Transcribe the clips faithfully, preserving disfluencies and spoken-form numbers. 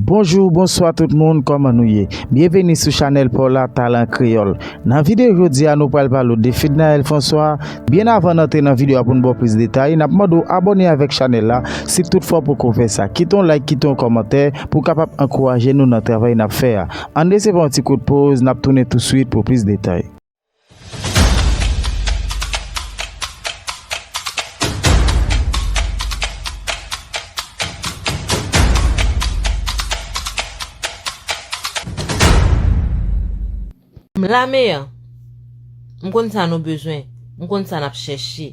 Bonjou, bonswa tout moun, kòman nou ye? Byenveni sou chanèl pa w la, Talan Kreyòl. Nan videyo jodi a, nou pral pale w de Fednaelle François. Byen avan n antre nan videyo a pou n ba w plis detay, n ap mande w abòne avèk chanèl la, si toutfwa w poko fè sa. Kite yon like, kite yon kòmantè pou w kapab ankouraje nou nan travay n ap fè a. Ann resevwa yon ti kout poz, n ap tounen touswit pou plis detay. M lame an. M konn sa nou bezwen. M konn sa n ap chèche.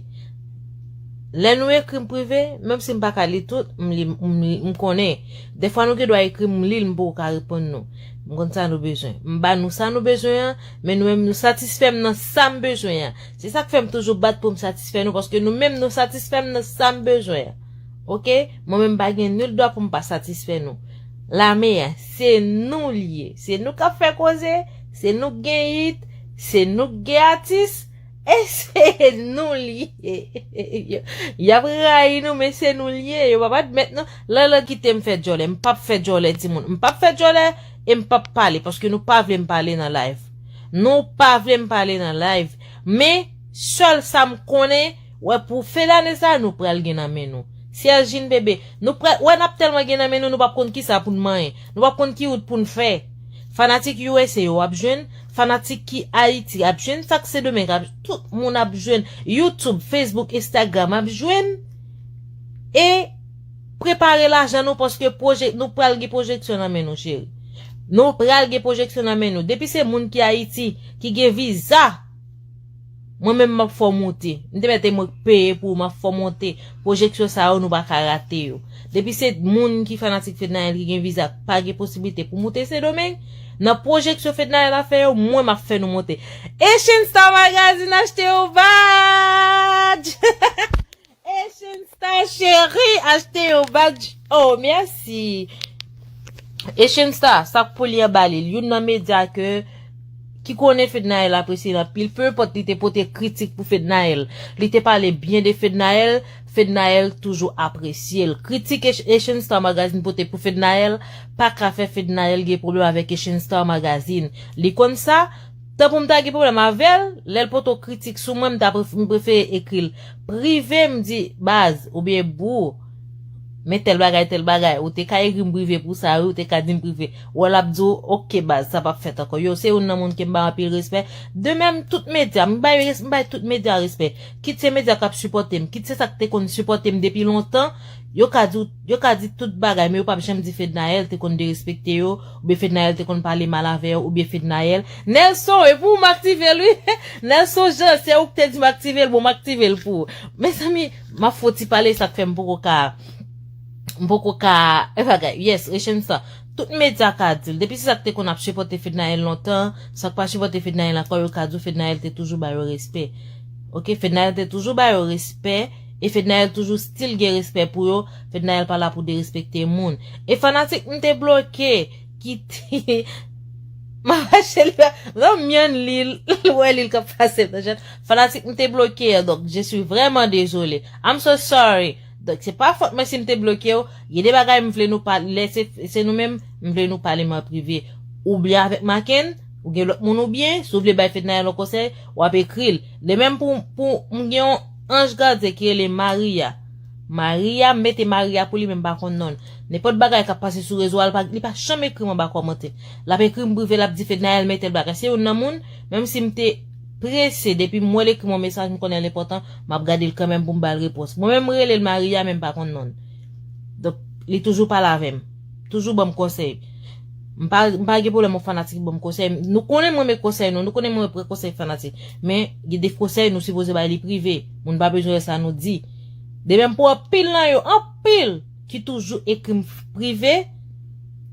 Lè nou ekri m prive, menm si m pa ka li tout, m li, m li, m konnen. Dèfwa nou gen dwa ekri m, m li l, m poko ka reponn nou. M konn sa nou bezwen. M ba nou sa nou bezwen an, men nou menm nou satisfè m nan sa m bezwen an. Se sa k fè m toujou bat pou m satisfè nou, paske nou menm nou satisfè m nan sa m bezwen an. Oke? Mwen menm m pa gen nil dwa pou m pa satisfè nou. Lame an, se nou l ye. Se nou k ap fè koze, se nou k gen hit, se nou k gen atis, e se nou l ye. Y ap rayi nou, men se nou l ye. Yo p ap admèt nou. Lanlan kite m fè djòlè. M p ap fè djòlè, timoun. M p ap fè djòlè e m p ap pale, paske nou pa vle m pale nan live. Nou pa vle m pale nan live. Men, sèl sa m konnen, wè, pou fen ane sa, nou pral gen nan men nou. Syèj Jin Bebe, nou pral, wè, n ap tèlman gen nan men nou, nou p ap konn kisa pou n manyen. Nou p ap konn ki wout pou n fè. Fanatik U S A yo ap jwenn, fanatik ki Ayiti ap jwenn, sa k Sendomeng ap, tout moun ap jwenn. YouTube, Facebook, Instagram ap jwenn. E prepare lajan nou, paske pwojek-, nou pral gen pwojeksyon nan men nou, cheri. Nou pral gen pwojeksyon nan men nou. Depi se moun ki Ayiti, ki gen viza, mwen menm m ap fè w monte. M te mèt e mwen k peye pou ou, m ap fè w monte. Pwojeksyon sa yo, nou pa ka rate yo. Depi se moun ki fanatik Fednaelle ki gen viza, k pa gen posiblite pou monte Sendomeng, nan pwojeksyon Fednaelle ap fè yo, mwen m ap fè nou monte. Asian Star Magazine, achte yon badj! Asian Star cheri, achte yon badj. Oh, mèsi. Asian Star, sa k pou li anba li. Youn nan medya ke, ki konnen Fednaelle apresye l anpil. Peu importe li te pote kritik pou Fednaelle, li te pale byen de Fednaelle, Fednaelle toujou apresye l. Kritik Asian Star Magazine pote pou Fednaelle pa ka fè Fednaelle gen pwoblèm avèk Asian Star Magazine. Li konn sa, tan pou m ta gen pwoblèm avè l, lè l pote yon kritik sou mwen, m ta pref-, m prefere ekri l prive, m di, baz, oubyen bro, men tèl bagay, tèl bagay. Ou te ka ekri m prive pou sa, wi, ou te ka di m prive. Ou wè l ap di w, oke, baz, sa p ap fèt ankò. Yo, se youn nan moun ke m bay anpil respè. De menm, tout medya, m bay res-, m bay tout medya respè. Kit se medya k ap sipòte m, kit se sa k te konn sipòte m depi lontan, yo ka di w, yo ka di tout bagay, men yo p ap janm di Fednaelle te konn derespekte yo, oubyen Fednaelle te konn pale mal avè yo, oubyen Fednaelle. Nelson, e pou ou m aktive l, wi. Nelson Jean, se ou k te di m aktive l, bon, m aktive l pou ou. Mezanmi, m ap fè yon ti pale, sa k fè m poko ka, m poko ka, e bagay, yes, Asian Star. Tout medya ka di l. Depi se sa k te konn ap sipòte Fednaelle lontan, sa k pa sipòte Fednaelle ankò, yo ka di w Fednaelle te toujou ba yo respè. Oke, Fednaelle te toujou ba yo respè, e Fednaelle toujou still gen respè pou yo. Fednaelle pa la pou derespekte moun. E fanatik m te bloke, ki te, m ap mache li, non, m yonn li, l wè li, l k ap pase nan chat. Fanatik m te bloke an, donk, je suis vraiment désolé. I'm so sorry. Donk, se pa fòt mwen si m te bloke w. Gen de bagay m vle nou pale, lè se, se nou menm, m vle nou pale m an prive. Oubyen avèk Maken, ou gen lòt moun oubyen, si w vle bay Fednaelle yon konsèy, w ap ekri l. De menm pou, pou, m gen yon anj gadyen ki rele Maria. Maria, m mete Maria pou li, men m pa konn non l. Nenpòt bagay k ap pase sou rezo a, li pa, li pa janm ekri m anba kòmantè. L ap ekri m prive, l ap di Fednaelle men tèl bagay. Se youn nan moun, menm si m te prese, depi m wè l ekri m yon mesaj, m konnen l enpòtan, m ap gade l kanmenm pou m ba l repons. Mwen menm, m rele l Maria, men m pa konn non l. Donk, li toujou pale avè m. Toujou ban m konsèy. M pa, m pa gen pwoblèm yon fanatik ban m konsèy. Nou konnen m renmen konsèy nou, nou konnen m renmen pran konsèy fanatik. Men, gen de konsèy nou sipoze bay li prive. Moun pa bezwen wè sa nou di. De menm pou anpil nan yo, anpil ki toujou ekri m prive,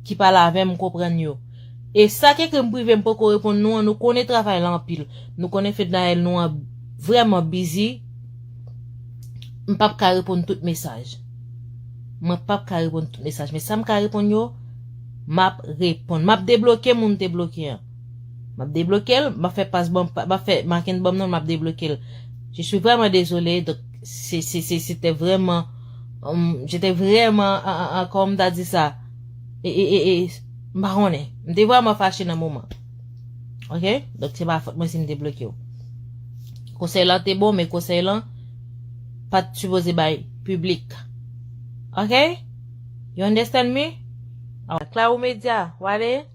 ki pale avè m, m konprann yo. E sa k ekri m prive, m poko reponn nou an, nou konnen travay la anpil. Nou konnen Fednaelle nou an vrèman busy. M p ap ka reponn tout mesaj. Mwen p ap ka reponn tout mesaj. Men sa m ka reponn yo, m ap reponn. M ap debloke moun te bloke an. M ap debloke l, m ap fè pas ban, m ap fè Maken ban m non, m ap debloke l. Je suis vraiment désolé. Donk, se, se, se, se te vrèman, um, je te vrèman, an, an, an, kòman m ta di sa? E, e, e, e, m pa konnen. M te vrèman fache nan moman. Ok? Donk, se pa fòt mwen si m te bloke w. Konsèy lan te bon, men konsèy lan pa t sipoze bay piblik. Ok? You understand me? Alright. Claro Media, wale?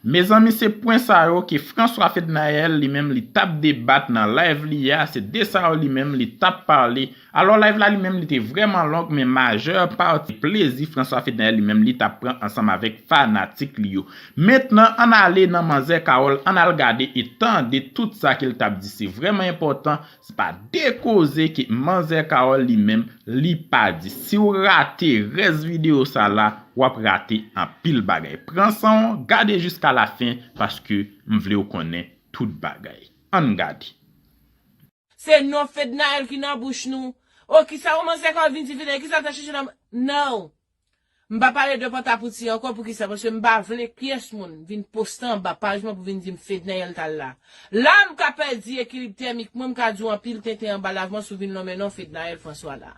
Mezanmi, se pwen sa yo ke François Fednaelle li menm li t ap debat nan live li a, se de sa yo li menm li t ap pale. Alò, live la li menm li te vrèman long, men majè pati plezi François Fednaelle li menm li t ap pran ansanm avèk fanatik li yo. Mentnan, ann ale nan Manzè Carole, ann al gade e tande tout sa ke l t ap di. Se vrèman enpòtan, se pa de koze ke Manzè Carole li menm li pa di. Si w rate rès videyo sa la, w ap rate anpil bagay. Pran san w, gade jiska lafen, paske m vle w konnen tout bagay. Ann gade. Se non Fednaelle ki nan bouch nou. O, kisa w Manzè Carole vin di Fednaelle? Kisa l ta chèche nan... No. M pa pale de Pòtapouti ankò, poukisa? Paske m pa vle pyès moun vin poste anba paj mwen pou vin di m Fednaelle t al la. La, m ka pèdi ekilib tèmik mwen, m ka di w anpil tenten anba live mwen si w vin nonmen non Fednaelle François la.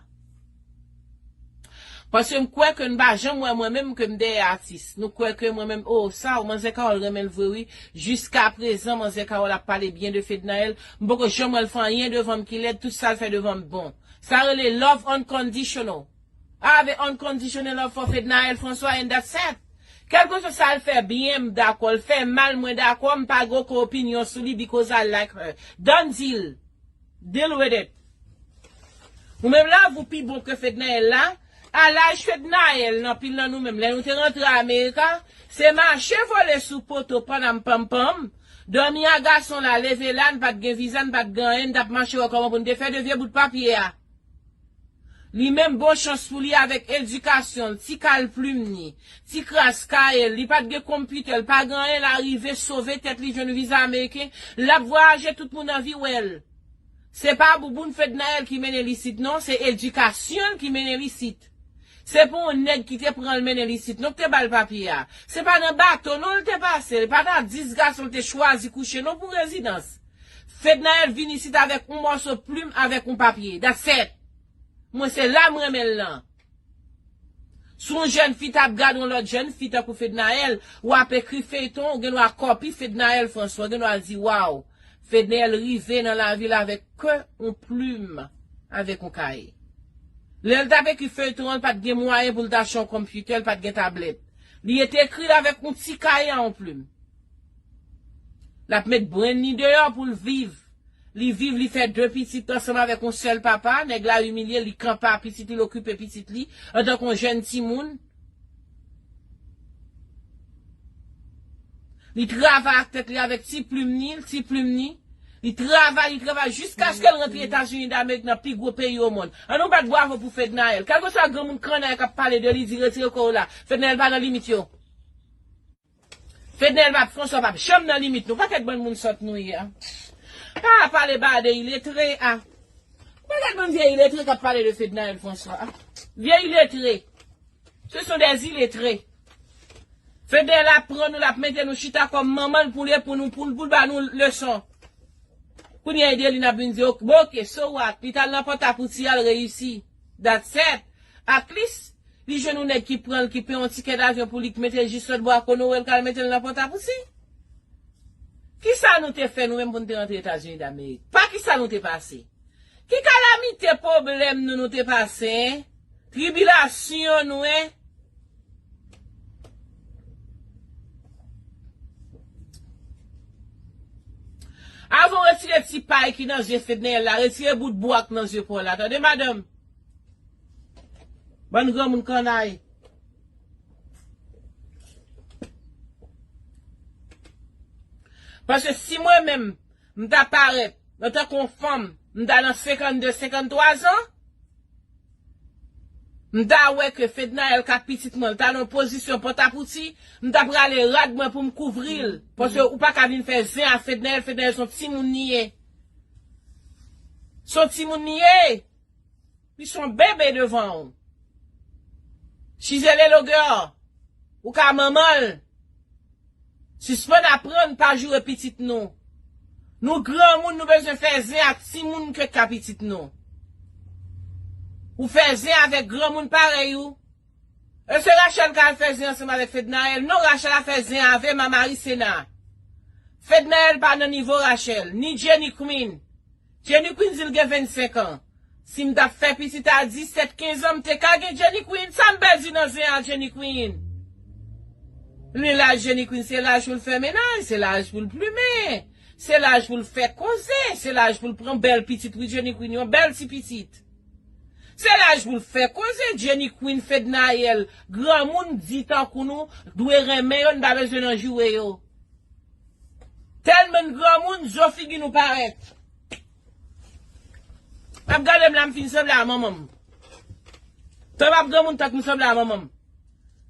Paske m kwè ke n pa janm wè mwen menm ke m dèyè atis. Nou kwè ke mwen menm, o, sa, w Manzè Carole renmen l vre, wi. Jiska prezan, Manzè Carole ap pale byen de Fednaelle. M poko janm wè l fè anyen devan m ki lèd, tout sa l fè devan m bon. Sa rele love unconditional. Ave unconditional love for Fednaelle François and that's it. Kèlkeswa sa l fè byen, m dakò. L fè mal, mwen dakò. M pa gen okenn opinyon sou li because I like her. Done deal. Deal with it. Ou menm love ou pi bon ke Fednaelle la. A laj Fednaelle, nan pil nan nou menm, lè nou te rantre Amerika, se mache vole sou poto panam panm panm. Dòmi a gason la, leve la, n pa t gen viza, n pa t gen anyen, n t ap mache wè kòman pou n te fè de vye bout papye a. Li menm bon chans pou li avèk edikasyon l, ti kal plim ni, ti kras kaye l, li pa t gen konpitè, l pa gen anyen, l arive sove tèt li jwenn viza ameriken, l ap vwayaje tout moun anvi wè l. Se pa bouboun Fednaelle ki mennen l isit non, se edikasyon l ki mennen l isit. Se pa yon nèg ki te pran l mennen l isit non, ki te ba l papye a. Se pa nan bato non l te pase, pa nan dis gason l te chwazi kouche non pou rezidans. Fednaelle vin isit avèk yon mòso plim, avèk yon papye. That's it. Mwen se la m renmen l lan. Si yon jèn fi t ap gade yon lòt jèn fi tankou Fednaelle, w ap ekri feyton, ou gen dwa kòpi Fednaelle François, ou gen dwa di, waw, Fednaelle rive nan lavi l avèk ke yon plim, avèk yon kaye. Lè l t ap ekri feyton an, l pa t gen mwayen pou l t achte yon konpitè, l pa t gen tablèt. Li te ekri l avèk yon ti kaye a yon plim. L ap met brenn li deyò pou l viv. Li viv, li fè de pitit ansanm avèk yon sèl papa. Nèg la imilye l, li kanpe a pitit li, l okipe pitit li antanke yon jèn timoun. Li travay ak tèt li avèk ti plim ni, ti plim ni. Li travay, li travay jiskaske l rantre Etazini Damerik nan pi gwo peyi omonn. Ann nou bat bravo pou Fednaelle. Kèlkeswa granmoun kannay k ap pale de li, di retire kò w la. Fednaelle pa nan limit yo. Fednaelle pap, François pap janm nan limit nou. Pakèt bann moun sòt nou ye a. Pa pale ba de iletre a. Pakèt bann vye iletre k ap pale de Fednaelle François a. Vye iletre. Ce sont des illettrés. Fednaelle ap pran nou, l ap mete nou chita kòm manman l pou l, pou nou, pou l, pou l ba nou leson. Kounye a, Edeline ap vin di, ok, bon, ok, so what? Li t al nan Pòtapouti, al reyisi. That's it. At least, li jwenn yon nèg ki pran l, ki peye yon tikè davyon pou li, ki mete l jis lòt bò a Konowe, l ka al mete l nan Pòtapouti. Kisa nou te fè nou menm pou n te rantre Etazini Damerik? Pa kisa nou te pase? Ki kalamite pwoblèm nou nou te pase, en? Tribilasyon nou, en? Avan w retire ti pay ki nan zye Fednaelle la, retire bout bwa k nan zye pa w la, tande, madanm? Bann granmoun kannay. Paske si mwen menm, m ta parèt antanke yon fanm, m ta nan senkannde, senkanntwa zan, m ta wè ke Fednaelle k ak pitit mwen, l ta nan yon pozisyon Pòtapouti, m ta prale rad mwen pou m kouvri l. Paske ou pa ka vin fè zen a Fednaelle, Fednaelle se yon timoun li ye. Se yon timoun li ye. Li se yon bebe devan w. She's a little girl. Ou ka manman l. Sispann aprann pa joure pitit nou. Nou granmoun, nou bezwen fè zen ak timoun ke ka pitit nou. Ou fè zen avèk granmoun parèy ou. E se Rachel k al fè zen ansanm avèk Fednaelle? Non, Rachel al fè zen avè Mama Arisena. Fednaelle pa nan nivo Rachel, ni Jenny Queen. Jenny Queen di l gen vennsenk an. Si m t ap fè pitit a disèt, kenz an, m te ka gen Jenny Queen. Sa m pèdi nan zen a Jenny Queen? Men laj Jenny Queen, se laj pou l fè mennaj, se laj pou l plimen, se laj pou l fè koze, se laj pou l pran bèl pitit, wi, Jenny Queen, yon bèl ti pitit. Se laj pou l fè koze, Jenny Queen, Fednaelle, granmoun di tankou nou, dwe renmen yo, n pa bezwen nan joure yo. Tèlman n granmoun, zo figi nou parèt. Ap gade m la, m fin sanble a manman m. Tan m ap granmoun tank m sanble a manman m.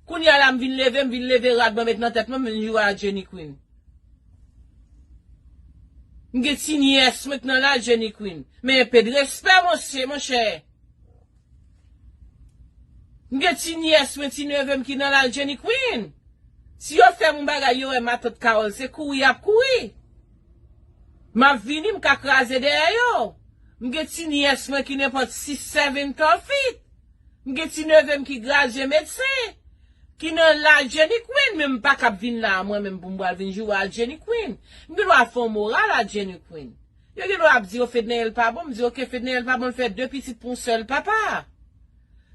Kounye a la, m vin leve, m vin leve rad mwen met nan tèt mwen, m vin joure a Jenny Queen. M gen ti nyès mwen k nan laj Jenny Queen. Men enpe de respè, monchè, monchè. M gen ti nyès mwen, ti neve m ki nan laj Jenny Queen. Si yo fè m yon bagay, yo wè matant Carole, se kouri y ap kouri. M ap vini, m ka kraze dèyè yo. M gen ti nyès mwen ki nenpòt sis, sèven, twelve feet. M gen ti neve m ki gradye medsen, ki nan laj Jenny Queen, men m pa kab vin la a mwen menm pou m pral vin joure a Jenny Queen. M gen dwa fè yon moral a Jenny Queen. Yo gen dwa ap di yo Fednaelle pa bon, m di ok, Fednaelle pa bon, l fè de pitit pou yon sèl papa.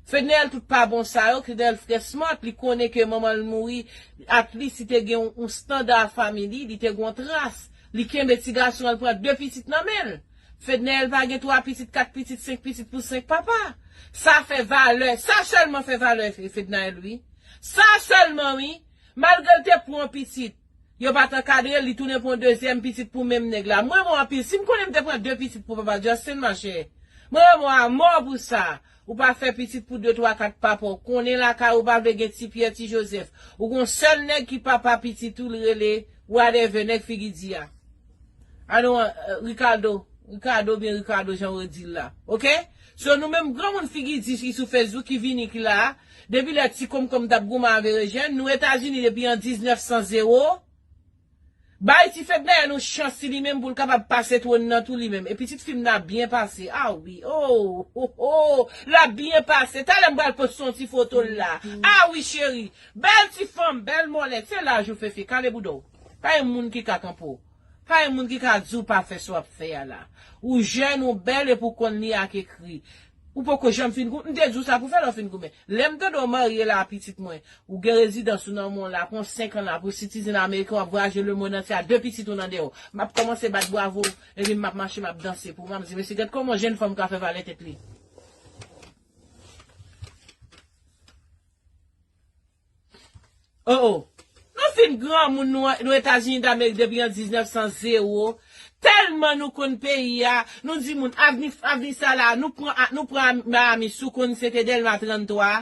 Fednaelle tout pa bon sa yo, Fednaelle frè smart, li konnen ke manman l mouri, at least li te gen yon, yon standa family, li te gen yon tras, li kenbe ti gason an, l pran de pitit nan men l. Fednaelle pa gen twa pitit, kat pitit, senk pitit pou senk papa. Sa fè valè, sa sèlman fè valè Fe-, Fednaelle, wi. Sa sèlman, wi. Malgre l te pran pitit, yo pa t ankadre l, li tounen pran dezyèm pitit pou menm nèg la. M renmen w anpil. Si m konnen m te pran de pitit pou papa Justin, machè, mwen renmen w amò pou sa. Ou pa fè pitit pou de, twa, kat papa w. Konnen lakay ou pa vle gen ti Pyè, ti Jozèf. Ou gon sèl nèg ki papa pitit ou, li rele whatever, nèg figi di a. Anon, eh, Ricardo. Ricardo oubyen Ricardo, jan yo di l la. Oke? So, nou menm granmoun figi di ki sou Facebook, ki vini, ki la a, depi lè ti konmkonm t ap goumen avè Eugène, nou Etazini depi an diznèf san zewo. Bay ti Fednaelle yon chans si li menm pou l kapab pase twòn nan tou li menm. E pitit fi m nan ap byen pase. A wi. Oh, oh, oh. L ap byen pase. Talè m pral poste yon ti foto l la. A wi, cheri. Bèl ti fanm, bèl mòlèt. Se laj ou, Fefe. Kale bouda w. Pa gen moun ki ka kanpe w. Pa gen moun ki ka di w pa fè sa w ap fè a la. Ou jèn, ou bèl, epi w konn li ak ekri. Ou poko janm fin gou-, m te di w sa pou fè lè w fin goumen. Lè m tande w marye la a, pitit mwen, ou gen rezidans ou nan men w la, pran senk an la pou w sitizen ameriken, w ap vwayaje lemonn antye a, de pitit ou nan dèyè w. M ap kòmanse bat bravo, epi m ap mache, m ap danse pou w. M ap di, mesye, gad kòman yon jèn fanm ka fè valè tèt li. Oh, oh. Nou fin granmoun, nou, nou Etazini Damerik depi an diznèf san zewo. Tèlman nou konn peyi a, nou di moun, avni, avni sa la, nou pran, nou pran Miami sou konn se te Dèlma tranntwa.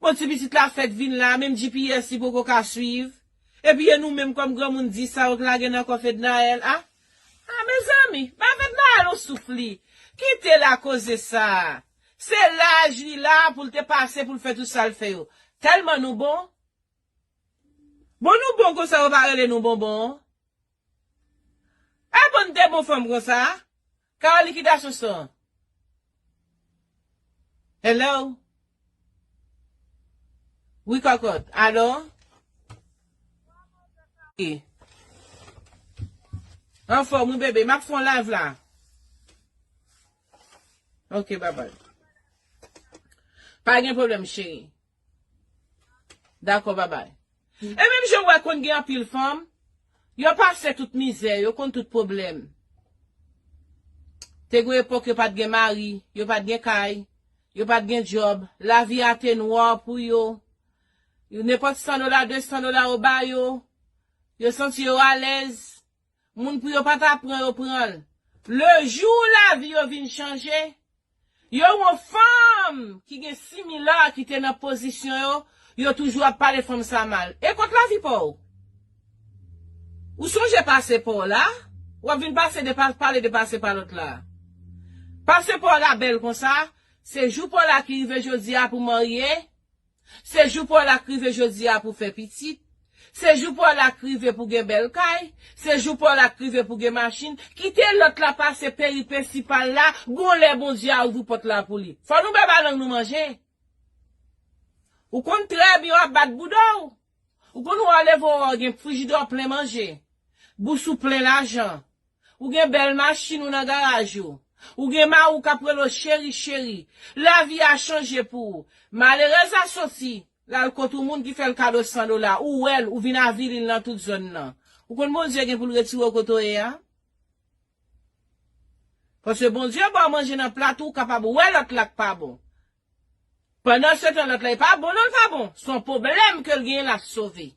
Bon, ti pitit la fèk vin la, menm G P S li poko ka swiv. Epi e nou menm kòm granmoun di sa yo k lage nan kò Fednaelle, a? A, mezanmi, ba Fednaelle yon souf li. Kite l ak koze sa. Se laj li la pou l te pase pou l fè tout sa l fè yo. Tèlman nou bon. Bon, nou bon konsa, yo pa rele nou bonbon. E bon, n te bon fanm konsa. Ka likidasyon sa. Hello? Wi, kòkòt. Alo? Wi. Anfòm, wi, bebe. M ap fè yon live la. Ok, babay. Pa gen pwoblèm, cheri. Dakò, babay. E menm jan w wè konn gen anpil fanm, yo pase tout mizè, yo konn tout pwoblèm. Te gen yon epòk yo pa t gen mari, yo pa t gen kay, yo pa t gen djòb, lavi a te nwa pou yo. Yo nenpòt san dola, de san dola yo ba yo, yo santi yo alèz. Moun pou yo pa ta pran, yo pran l. Le jou lavi yo vin chanje, yo yon fanm ki gen similar ki te nan pozisyon yo, yo toujou ap pale fanm sa mal. E kot lavi pa w? Ou sonje pase pa w la? W ap vin pase de pa, pale de pase pa lòt la. Pase pa w la bèl konsa, se jou pa w la ki rive jodi a pou marye, se jou pa w la k rive jodi a pou fè pitit. Se jou pa w la k rive pou gen bèl kay. Se jou pa w la k rive pou gen machin. Kite lòt la pase peripesi pa l la. Gon lè Bondye a ouvri pòt la pou li. Fò nou bay ba lang nou manje. Ou konn trè byen w ap bat bouda w. Ou konn wè w leve w wè w gen frijidè w plen manje. Bous ou plen lajan. Ou gen bèl machin ou nan garaj ou. Ou gen mari w k ap rele w cheri, cheri. Lavi a chanje pou ou. Malerèz la soti, l al kot yon moun ki fè l kado san dola. Ou wè l, ou vin avili l nan tout zòn nan. Ou konn Bondye gen pou l retire w kote w ye a? Paske Bondye ba w manje nan plat ou, ou kapab wè lòt la k pa bon. Pandan se tan, lòt la, li pa bon, non, li pa bon. Se yon pwoblèm ke l genyen, l ap sove.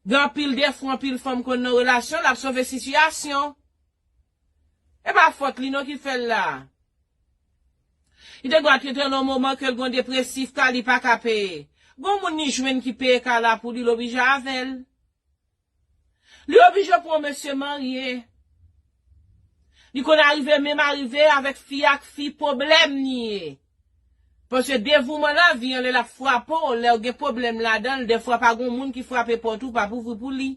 Gen anpil defwa, anpil fanm konn nan relasyon, l ap sove sitiyasyon. E pa fòt li, non, ki fè l la. Li te dwa trete nan moman ke l gon depresif, ka li pa ka peye. Gon moun li jwenn ki peye ka la pou li, l oblije avè l. Li oblije pran mesye marye. Li konn arive menm arive avèk fi ak fi pwoblèm li ye. Paske devouman lavi an, lè l ap frape w, lè w gen pwoblèm ladan l, dèfwa pa gon moun ki frape pòt ou, p ap ouvri pou li.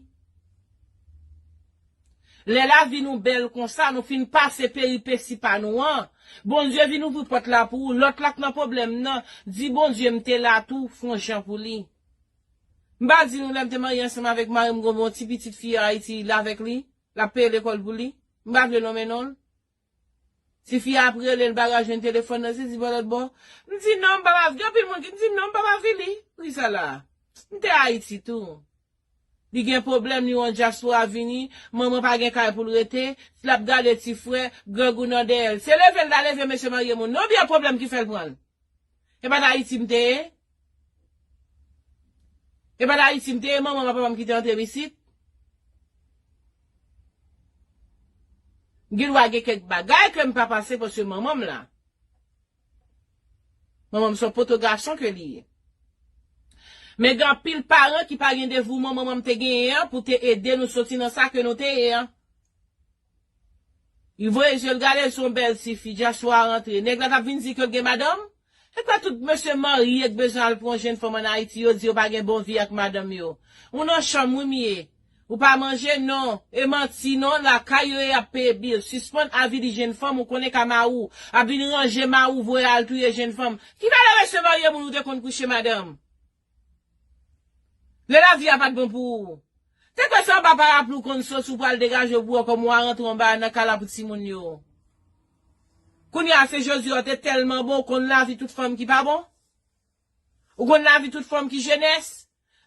Lè lavi nou bèl konsa, nou fin pase peripesi pa nou an, Bondye vin ouvri pòt la pou ou, lòt la k nan pwoblèm nan, di Bondye m te la tou, fè yon jan pou li. M pa di nou lè m te marye ansanm avèk mari m, gon bon ti pitit fi Ayiti, l avèk li, l ap peye lekòl pou li. M pa vle nonmen non l. Ti fi a ap rele l, bagay jwenn telefòn nan, sezi bò lòt bò. M di non, m pa pa, gen anpil moun ki m di non, m pa pa vini. Poukisa la? M te Ayiti tou. Li gen pwoblèm, li yon dyaspora vini, manman pa gen kay pou l rete, l ap gade ti frè, grangou nan dèyè l. Se leve l ta leve mesye marye moun. Non, byen pwoblèm ki fè l pran l. E pa t Ayiti m te ye? E pa t Ayiti m te ye, manman m ak papa m ki te antre m isit? M gen dwa gen kèk bagay ke m pa pase paske manman m la. Manman m se yon poto gason ke li ye. Men gen anpil paran ki pa gen devouman manman m te genyen an pou te ede nou soti nan sa ke nou te ye an. Li voye je l gade l se yon bèl tifi, dyaspora rantre. Nèg la t ap vin di ke l gen madanm? E kwa tout mesye marye k bezwen al pran jèn fanm ann Ayiti, yo di yo pa gen bon vi ak madanm yo. Ou nan chanm wi m ye. Ou pa manje? Non. E manti non, lakay yo ye ap peye bil. Sispann avili jèn fanm, ou konnen ka mari w. Ap vin ranje mari w, voye al touye jèn fanm. Ki valè mesye marye moun ou te konn kouche madanm? Lè lavi a pa t bon pou ou. Te kwè se anba parapli w konn sot si w pral degaje w pou wè kòman w a rantre anba nan kay la pou timoun yo. Kounye a se jodi a w te tèlman bon, w konn lavi tout fanm ki pa bon? Ou konn lavi tout fanm ki jenès?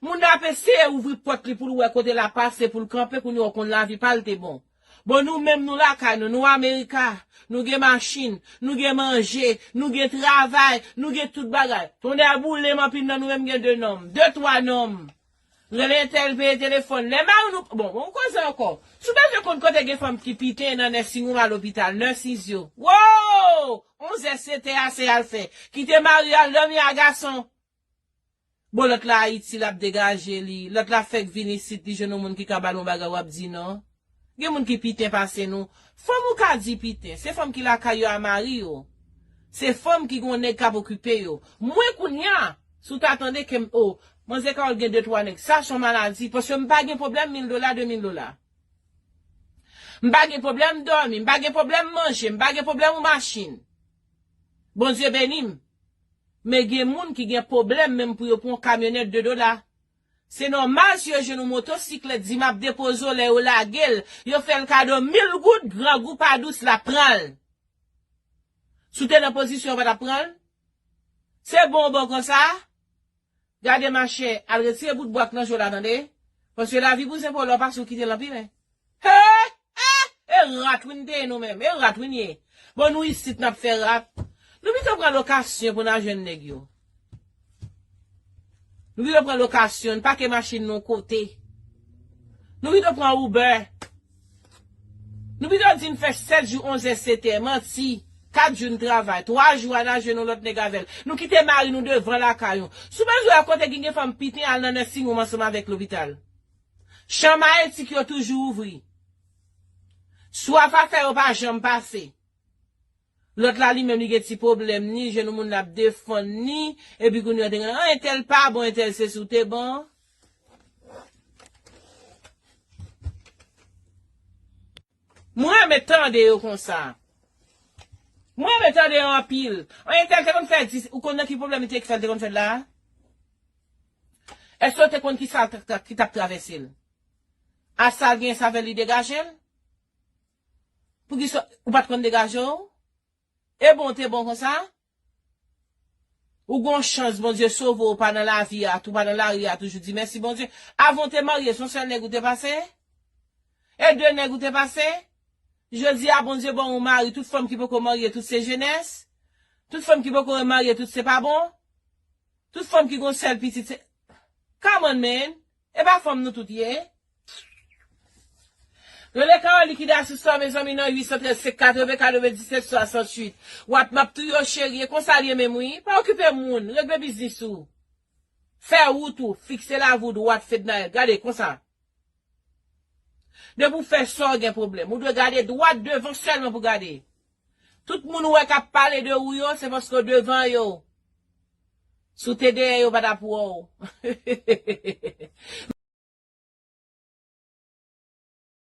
Moun nan ap eseye ouvri pòt li pou l wè kote l ap pase, pou l kanpe, kounye a w konn lavi pa l te bon. Bon, nou menm nou lakay nou, nou Amerika, nou gen machin, nou gen manje, nou gen travay, nou gen tout bagay. Tonnè boule m, anpil nan nou menm gen de nonm, de twa nonm. Rele entèl peye telefòn. Lè mari nou, bon, bon, koze ankò. Si w bezwen konn kote gen fanm ki piten nan nursing home a lopital, nurses yo. Wo! Onz è sete a se al fè. Kite mari al dòmi a gason. Bon, lòt la Ayiti, l ap degaje li. Lòt la fèk vin isit, li jwenn yon moun ki ka ba l yon bagay, w ap di non. Gen moun ki piten pase nou. Fanm ou ka di piten, se fanm ki lakay yo a mari yo. Se fanm ki gen yon nèg k ap okipe yo. Mwen kounye a, si w ta tande ke m, o, manzè Carole gen de twa nèg, sa se yon maladi, paske m pa gen pwoblèm mil dola, de mil dola. M pa gen pwoblèm dòmi, m pa gen pwoblèm manje, m pa gen pwoblèm yon machin. Bondye beni m. Men gen moun ki gen pwoblèm menm pou yo pran yon kamyonèt de dola. Se nòmal si yo jwenn yon motosiklèt, di m ap depoze w lè yo lage l, yo fè l kado mil goud, grangou pa dous, l ap pran l. Si w te nan pozisyon an, w pa t ap pran l? Se bon w bon konsa? Gade machè, al retire bout bwa k nan je w la tande. Paske lavi bouzen pa w lè w pase w kite l nan pimen. He! He! E rat wi n te ye nou menm, e rat wi n ye. Bon, nou isit n ap fè rat. Nou pito pran lokasyon pou n al jwenn nèg yo. Nou pito pran lokasyon, n pake machin nou yon kote. Nou pito pran Uber. Nou pito di n fè sèt jou, onz è, sete è, manti. Kat jou n travay, twa jou a n al jwenn yon lòt nèg avè l. Nou kite mari nou devan lakay nou. Si w bezwen wè kote ki gen fanm piten, al nan nursing home ansanm avèk lopital. Chanm a etik yo toujou ouvri. Swaf a fè yo pa janm pase. Lòt la li menm li gen ti pwoblèm ni, jwenn yon moun l ap defann ni, epi kounye a te gen, ah, entèl pa bon, entèl se si w te bon. Mwen renmen tande yo konsa. Mwen renmen tande yo anpil. An entèl te konn fè dis, ou konn nan ki pwoblèm li te fè l te konn fè l la? Èske w te konn ki sa ki t ap travèse l? A sa l gen sa fè li degaje l? Poukisa ou pa t konn degaje w? E bon, te bon konsa? Ou gon chans Bondye sove w, pa nan lavi a, tou pa nan lari a, toujou di mèsi Bondye. Avan w te marye, se yon sèl nèg ou te pase? E de nèg ou te pase? Jodi a, Bondye ba w yon mari, tout fanm ki poko marye, tout se jenès. Tout fanm ki poko marye, tout se pa bon. Tout fanm ki gon sèl pitit, se, come on, man. E pa fanm nou tout ye? Rele Carole Liquidation Store, mezanmi, nan uit san trèz, senk katreven, katreven disèt, swasanntuit. W ap, m ap touye w, cheri, e konsa l ye menm, wi. Pa okipe moun, regle biznis ou. Fè wout ou, fikse lavi w dwat, Fednaelle. Gade, konsa. Depi w fè sa, w gen pwoblèm. Ou dwe gade dwat devan sèlman pou gade. Tout moun ou wè k ap pale de ou yo, se paske w devan yo. Si w te dèyè yo, pa t ap wè w.